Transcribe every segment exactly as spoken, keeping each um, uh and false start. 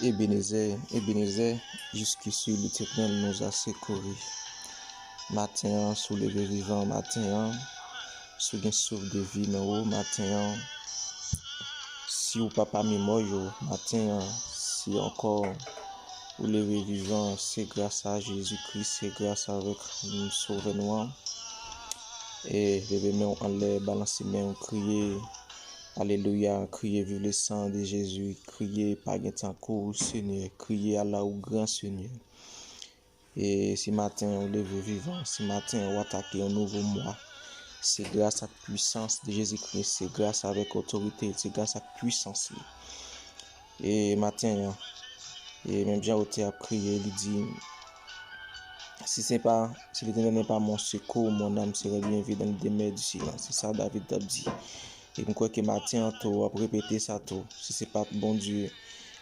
Ebenezè, Ebenezè, jusqu'ici l'Éternel nous a secourus. Maten an, si w leve vivan maten an, si w gen souf de vi nan ou maten an, si w pa pami mò yo maten an, si ankò ou leve vivan, se gras a Jezikri, se gras avèk Sovè nou an. E leve men w anlè, balanse men w, kriye, alelouya, kriye, viv le sang de Jésus, kriye, pa gen tankou w, Senyè, kriye, ala ou gran, Senyè. E si maten an ou leve vivan, si maten an ou atake yon nouvo mwa, se gras ak pwisans de Jezikri, se gras avèk otorite, se gras ak pwisans li. E maten an, e menm jan otè a ap kriye, li di, si se pa, si l'Éternel n'est pas mon secours, mon âme serait bien vide dans les demeures du silence. Se sa David t ap di. E m kwè ke maten an tou, w ap repete sa tou. Si se pa t Bondye,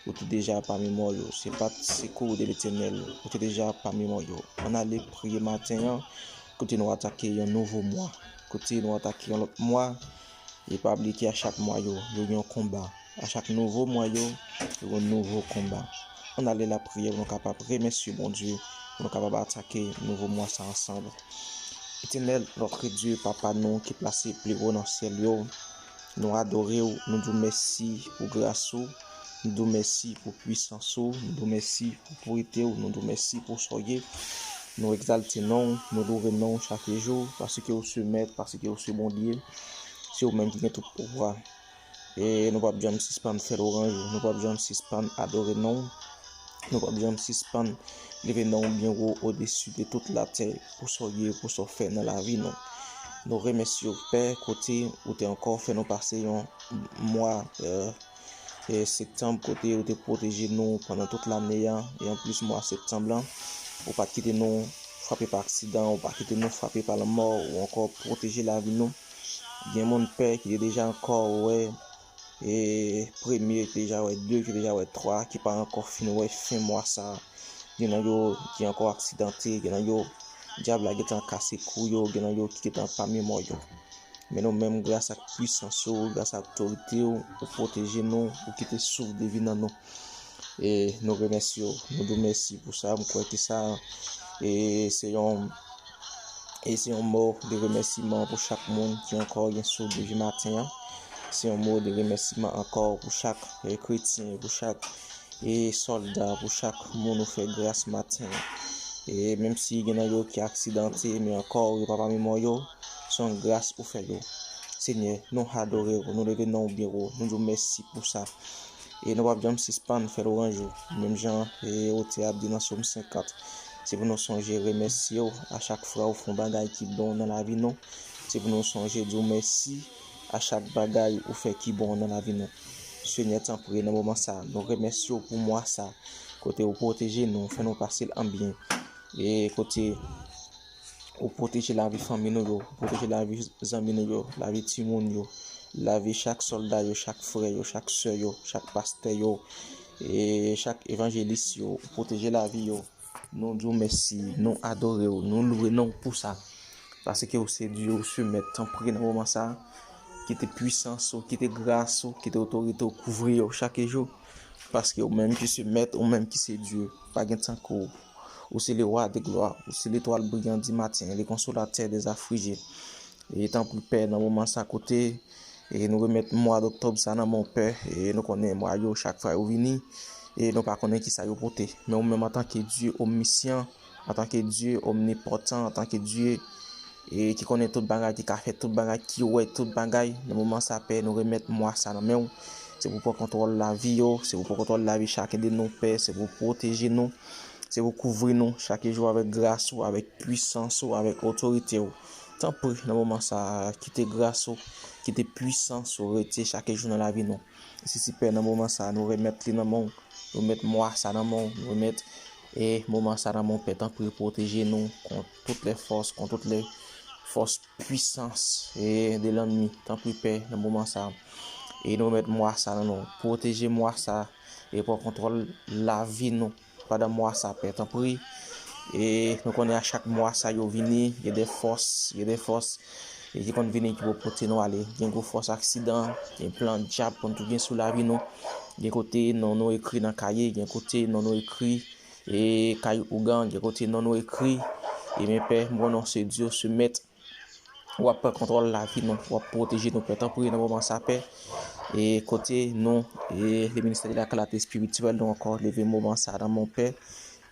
ou te deja pami mò yo. Se pa t sekou de l'Éternel, ou te deja pami mò yo. Ann ale priye maten an, kote nou atake yon nouvo mwa. Kote nou atake yon lòt mwa. E pa bliye ke a chak mwa yo, yo gen yon konba. A chak nouvo mwa yo, yo gen yon nouvo konba. Ann ale lapriyè pou nou kapab remèsye Bondye, pou nou kapab atake nouvo mwa sa ansanm. Etènèl, notre Dieu, Papa nou ki plase pi wo nan syèl yo, nou adore w, nou di w mèsi pou gras ou, nou di w mèsi pou pwisans ou, nou di w mèsi pou purite w, nou di w mèsi pou sa w ye. Nou egzalte non w, nou loure non w chak jou, paske ou se mèt, paske ou se Bondye. Se ou menm ki gen tout pouvwa. E nou p ap janm sispann fè lwanj ou, nou p ap janm sispann adore non w. Nou p ap janm sispann leve non w byen wo odesi de tout latè pou sa w ye, pou sa w fè nan lavi nou. Nou remèsye w, Pè, kote ou te ankò fè nou pase yon mwa, e, e, septanm, kote ou te pwoteje nou pandan tout lane a, e anplis mwa septanm lan, ou pa t kite nou frape pa aksidan, ou pa kite nou frape pa lanmò, ou ankò pwoteje lavi nou. Gen moun, Pè, ki te deja ankò wè e premye, ki te deja wè de, ki te deja wè twa, ki pa ankò fin wè fen mwa sa a. Gen nan yo ki ankò aksidante, gen nan yo dyab la gentan kase kou yo, gen nan yo ki gentan pami mò yo. Men nou menm, gras ak pwisans ou, gras ak otorite w, ou pwoteje nou, ou kite souf de vi nan nou. E nou remèsye w, nou di w mèsi pou sa, m kwè ke sa, e se yon E se yon mo de remèsiman pou chak moun ki ankò gen souf de vi maten an. Se yon mo de remèsiman ankò pou chak, e, kretyen, pou chak, e, sòlda, pou chak moun ou fè gras maten an. E menm si gen nan yo ki aksidante, men ankò yo pa pami mò yo, se yon gras ou fè yo. Senyè, nou adore w, nou leve non w byen wo, nou di w mèsi pou sa. E nou p ap janm sispann fè lwanj ou. Menm jan, e, otè a ap di nan Sòm senkant, se pou nou sonje remèsye w a chak fwa ou fè yon bagay ki bon nan lavi nou. Se pou nou sonje di w mèsi a chak bagay ou fè ki bon nan lavi nou. Senyè, tanpri, nan moman sa a, nou remèsye w pou mwa sa a, kote ou pwoteje nou, ou fè nou pase l an byen. E kote ou pwoteje lavi fanmi nou yo, ou pwoteje lavi zanmi nou yo, lavi timoun yo, lavi chak sòlda yo, chak frè yo, chak sè yo, chak pastè yo, e chak evanjelis yo, ou pwoteje lavi yo. Nou di w mèsi, nou adore w, nou loure non w pou sa. Paske ou se Dye, ou se Mèt, tanpri nan moman sa a, kite pwisans ou, kite gras ou, kite otorite w kouvri yo chak jou. Paske ou menm ki se Mèt, ou menm ki se Dye, pa gen tankou w. Ou se le roi de gloire, ou se l'étoile brillante du matin, le consolateur des affligés. E tanpri Pè, nan moman sa kote, e nou remèt mwa doktòb sa nan men w Pè, e nou konnen mwa yo chak fwa yo vini, e nou pa konnen kisa yo pote. Men ou menm antanke Dye omnisyan, antanke Dye omnipotan, antanke Dye, e ki konnen tout bagay, ki ka fè tout bagay, ki wè tout bagay, nan moman sa Pè, nou remèt mwa sa nan men w. Se pou pran kontwòl lavi yo, se pou pran kontwòl lavi chaken de nou Pè, se pou pwoteje nou, se pou kouvri nou chak jou avèk gras ou, avèk pwisans ou, avèk otorite w. Tanpri, nan moman sa, kite gras ou, kite pwisans ou rete chak jou nan lavi nou. Sisi Pè, nan moman sa, nou remèt li nan men w, nou remèt mwa sa nan men w, nou remèt, e, moman sa nan men w Pè, tanpri pwoteje nou kont tout lè fòs, kont tout lè fòs pwisans, e, de lènmi. Tanpri Pè, nan moman sa, e, nou remèt mwa sa nan men w, pwoteje mwa sa, e pran kontwòl lavi nou pandan mwa sa Pè, tanpri. E nou konnen a chak mwa sa yo vini, gen de fòs, gen de fòs, ki konn vini ki pou pote nou ale. Gen gwo fòs aksidan, gen plan dyab konn tou gen sou lavi nou. Gen kote non nou ekri nan kaye, gen kote non nou ekri e kay ougan, gen kote non nou ekri. E men Pè, m konnen se Dye, se Mèt. W ap pran kontwòl lavi nou, w ap pwoteje nou, Pè. Tanpri, nan moman sa, Pè, e kote nou, e le ministè de la kalate espirityèl, nou ankò leve moman sa nan men w, Pè.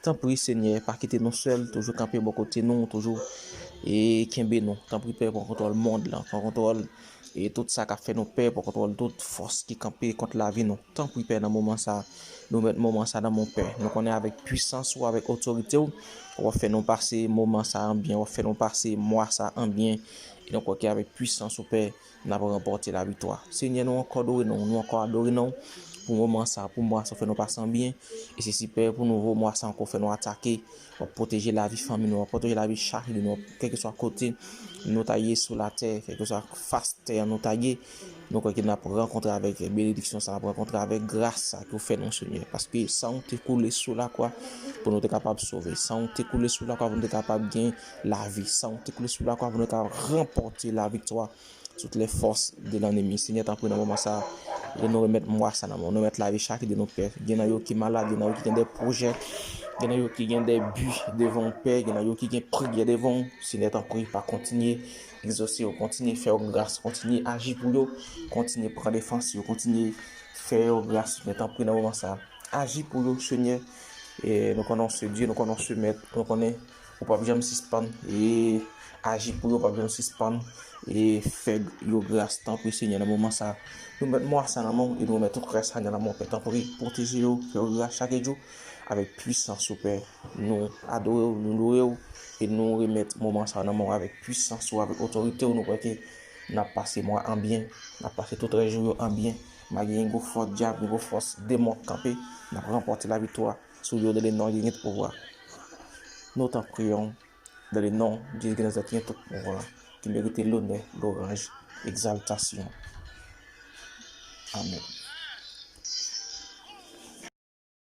Tanpri, Senyè, pa kite nou sèl, toujou kanpe bò kote nou, toujou e kenbe nou. Tanpri, Pè, pran kontwòl mond lan, pran kontwòl e tout sa k ap fè nou pè, pran kontwòl tout fòs ki kanpe kont lavi nou. Tanpri, Pè, nan moman sa, nou met moman sa nan men w, Pè. Nou konnen avèk pwisans ou, avèk otorite w, w ap fè nou pase moman sa an byen, w ap fè nou pase mwa sa an byen. E nou kwè ke avèk pwisans ou, Pè, n ap ranpòte laviktwa. Senyè, nou ankò adore non w, nou ankò adore non w pou moman sa, pou mwa sa w fè nou pase an byen. E se si, Pè, pou nouvo mwa sa ankò fè nou atake, w ap pwoteje lavi fanmi nou, w ap pwoteje lavi chak de nou, kèlkeswa kote nou ta ye sou latè, kèlkeswa fas tè an nou ta ye. Nou kwè ke n ap rankontre avèk benediksyon sa, n ap rankontre avèk gras sa ke w fè nou, Senyè. Paske san w te koule sou lakwa pou nou te kapab sove, san w te koule sou lakwa pou nou te kapab gen lavi, san w te koule sou lakwa pou nou te kapab ranpòte laviktwa sou tout lè fòs de lannemi. Senyè, tanpri, nan moman sa, nou remèt mwa sa nan men w, nou remèt lavi chak de nou, Pè. Gen nan yo ki malad, gen nan yo ki gen de pwojè, gen nan yo ki gen de bi devan w, Pè, gen nan yo ki gen priyè devan w. Senyè, tanpri, pa kontinye egzose yo, kontinye fè yo gras, kontinye aji pou yo, kontinye pran defans yo, kontinye fè yo gras, Senyè, tanpri, nan moman sa. Aji pou yo, Senyè. E nou konnen w se Dye, nou konnen w se Mèt, nou konnen ou p ap janm sispann e aji pou yo, p ap janm sispann e fè yo gras, tanpri, Senyè, nan moman sa. Nou met mwa sa nan men w e nou remèt tout rès sa nan men w, Pè. Tanpri, pwoteje yo, fè yo gras chak jou avèk pwisans ou, Pè. Nou adore w, nou lwe w e nou remèt moman sa nan men w avèk pwisans ou, avèk otorite w. Nou kwè ke n ap pase mwa an byen, n ap pase tout rès jou yo an byen. Malgre gen gwo fòs dyab, gen gwo fòs demon k kanpe, n ap ranpòte laviktwa sou yo dans le nom de Jésus pouvwa. Nous t'en prions dans le nom de Jésus de Nazareth, tout pouvwa, ki merite lonè, loranj, egzaltasyon. Amèn.